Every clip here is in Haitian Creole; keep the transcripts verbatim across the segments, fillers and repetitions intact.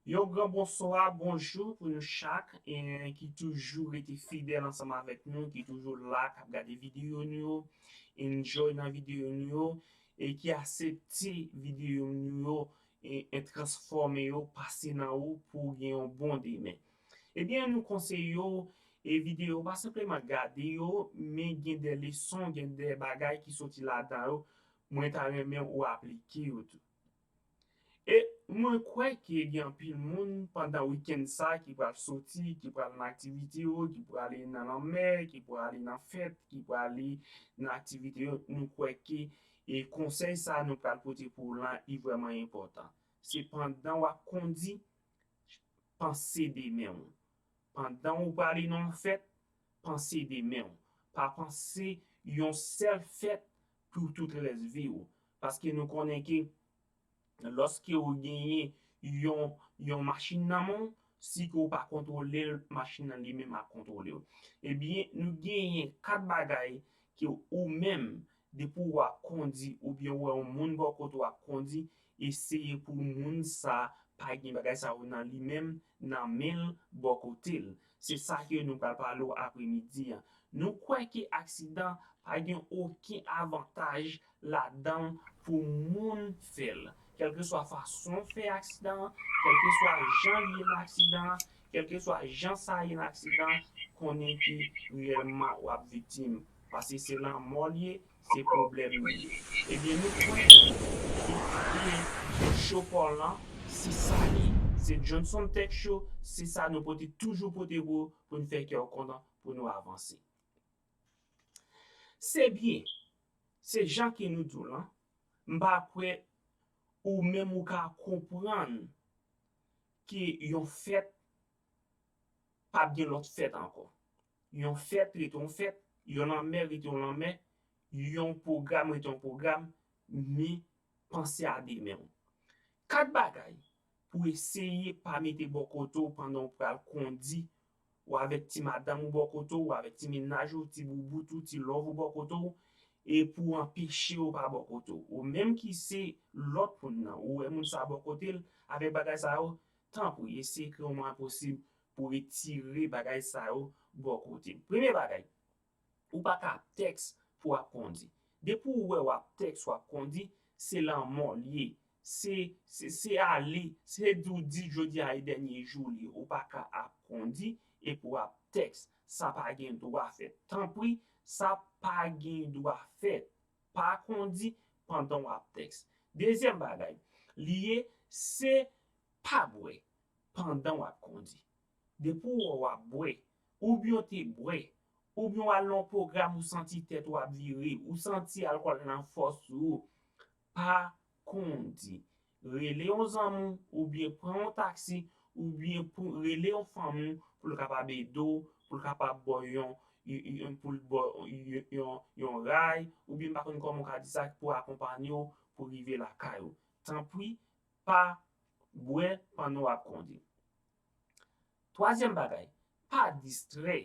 Yon gran bonswa, bonjou pou nou chak, e, ki toujou rete fidèl ansanm avèk nou, ki toujou la, k ap gade videyo nou yo, enjoy nan videyo nou yo, e ki aksepte videyo nou yo, e, e transfòme yo, pase nan ou pou w gen yon bon demen. Ebyen, nou konseye w, e videyo, pa senpleman gade yo, men gen de leson, gen de bagay ki soti ladan yo, mwen ta renmen ou aplike yo tou. E mwen kwè ke gen anpil moun pandan wikenn sa ki pral soti, ki pral nan aktivite yo, ki prale nan lanmè, ki prale nan fèt, ki prale nan aktivite yo. Nou kwè ke, e konsèy sa nou pral pote pou w lan, li vrèman enpòtan. Se pandan w ap kondi, panse demen w. Pandan w prale nan yon fèt, panse demen w. Pa panse yon sèl fèt pou tout rès vi w. Paske nou konnen ke lòske ou genyen yon, yon machin nan men w, si ke w pa kontwole l, machin nan li menm ap kontwole w. Ebyen, nou genyen kat bagay ke ou menm, depi w ap kondi, oubyen w wè yon moun bò kote w ap kondi, eseye pou moun sa pa gen bagay sa yo nan li menm, nan men l, bò kote l. Se sa ke nou pral pale w apremidi an. Nou kwè ke aksidan pa gen okenn avantaj ladan l pou moun fè l. Kèlkeswa fason w fè aksidan an, kèlkeswa jan l ye nan aksidan an, kèlkeswa jan sa ye nan aksidan an, konnen ke reyèlman w ap viktim. Paske se lanmò l ye, se pwoblèm li ye. Ebyen, nou kwè ke tèm Show pa w lan, se sa li ye. Se Johnson Tech Show, se sa nou pote, toujou pote pou, pou n fè kè w kontan, pou nou avanse. Se byen, se jan ke nou di w lan, m pa kwè ou menm ou ka konprann ke yon fèt p ap gen lòt fèt ankò. Yon fèt rete yon fèt, yon lanmè rete yon lanmè, yon pwogram rete yon pwogram, men panse a demen w. Kat bagay pou eseye pa mete bò kote w pandan w pral kondi, ou avèk ti madanm ou bò kote w, ou avèk ti mennaj ou, ti boubout ou, ti love ou bò kote w, e pou anpeche yo pa bò kote w. Ou menm ki se lòt moun nan, ou wè moun sa bò kote l, avèk bagay sa yo, tanpri, eseye kreye yon mwayen posib pou retire bagay sa yo bò kote l. Premye bagay, ou pa ka ap tèks pou w ap kondi. Depi w wè w ap tèks, w ap kondi, se lanmò l ye. Se, se, se ale, se di w di jodi a e dènye jou l ye. Ou pa ka ap kondi epi w ap tèks. Sa pa gen dwa fèt. Tanpri, sa pa gen dwa fèt. Pa kondi pandan w ap tèks. Dezyèm bagay, li ye, se pa bwè pandan w ap kondi. Depi w wè w ap bwè, oubyen w te bwè, oubyen w al nan yon pwogram ou santi tèt ou ap vire, ou santi alkòl nan fò sou ou, pa kondi. Rele yon zanmi w, oubyen pran yon taksi, oubyen pou, rele yon fanmi w pou l kapab ede w, pou l kapab ba w yon, yon, yon, pou l ba w yon, yon, yon ray, oubyen m pa konn kòman w ka di sa, pou akonpanye w pou rive lakay ou. Tanpri, pa bwè pandan w ap kondi. Twazyèm bagay, pa distrè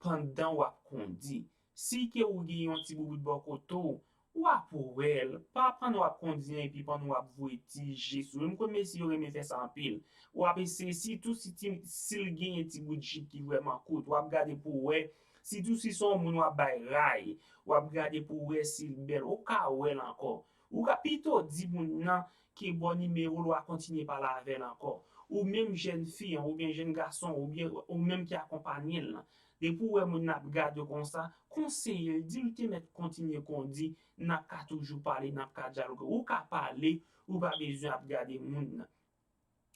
pandan w ap kondi. Si ke ou gen yon ti boubout bò kote w, w ap wè l. Pa pandan w ap kondi an epi pandan w ap voye ti je sou yo. M konn mesye yo renmen fè sa anpil. W ap eseye, sitou si ti, si l genyen ti bout jip ki vrèman kout, w ap gade pou w wè. Sitou si se yon moun w ap bay ray, w ap gade pou w wè si l bèl. Ou ka wè l ankò. Ou ka pito di moun nan ke ba w nimewo l, w a kontinye pale avè l ankò. Ou menm jèn fi an, oubyen jèn gason, oubyen ou menm ki akonpanye l lan. Depi w wè moun nan ap gade w konsa, konseye l, di l te mèt kontinye kondi, n ap ka toujou pale, n ap ka dyaloge. Ou ka pale, ou pa bezwen ap gade moun nan.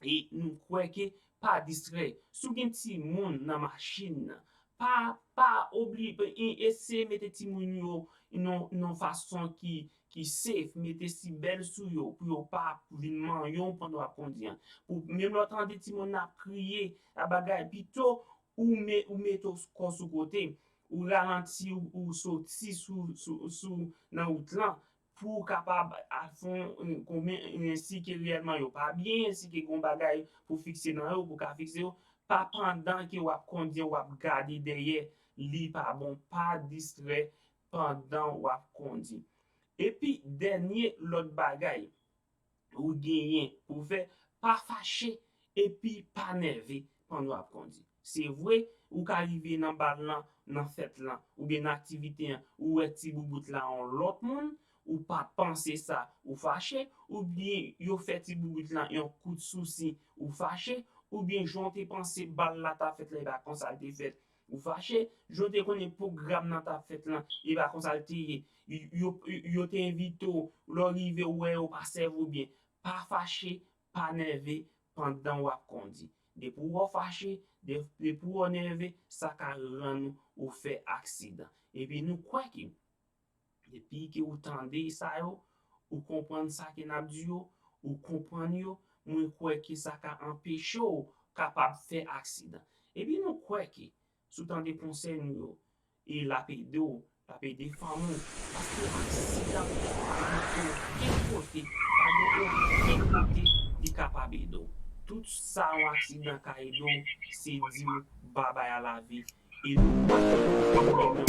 E nou kwè ke pa distrè. Si w gen timoun nan machin nan, pa, pa obliye, e, eseye mete timoun yo nan, nan fason ki, ki safe, mete sibèl sou yo, pou yo pa vin manyen w pandan w ap kondi an. Pou, menm lè w tande timoun nan ap kriye, ap bagay, pito ou me-, ou mete w kò sou kote, ou ralanti, ou, ou soti sou, sou, sou, nan wout lan, pou w kapab al fè yon, konbyen, si ke reyèlman yo pa byen, si ke gen yon bagay pou fikse nan yo, pou ka fikse yo, pa pandan ke w ap kondi, w ap gade dèyè, li pa bon, pa distrè pandan w ap kondi. Epi, dènye lòt bagay ou genyen pou fè, pa fache Epi pa nève pandan w ap kondi. Se vre, ou ka rive nan bal lan, nan fèt lan, oubyen nan aktivite an, ou wè ti boubout la yon lòt moun, ou pa t panse sa, ou fache, oubyen yo fè ti boubout lan yon kout sousi, ou fache, oubyen jan w te panse bal la ta fèt la, e pa konsa l te fèt, ou fache, jan w te konnen pwogram nan ta fèt lan, e pa konsa l te ye, yo, yo, yo te envite w, lè w rive, ou wè yo pa sèvi w byen, pa fache, pa nève pandan w ap kondi. Depi w fache, de- depi w nève, sa ka rann ou fè aksidan. Epi nou kwè ke depi ke ou tande sa yo, ou konprann sa ke n ap di yo, ou konprann yo, mwen kwè ke sa ka anpeche w kapab fè aksidan. Epi nou kwè ke si w tande konsèy nou yo, e l ap ede w, l ap ede fanmi w. Paske aksidan pa gen okenn kote, pa gen okenn kote li kapab ede w. Tout sa yon aksidan ka ede w, se di w babay a lavi. E nou pa t gen pwoblèm nan.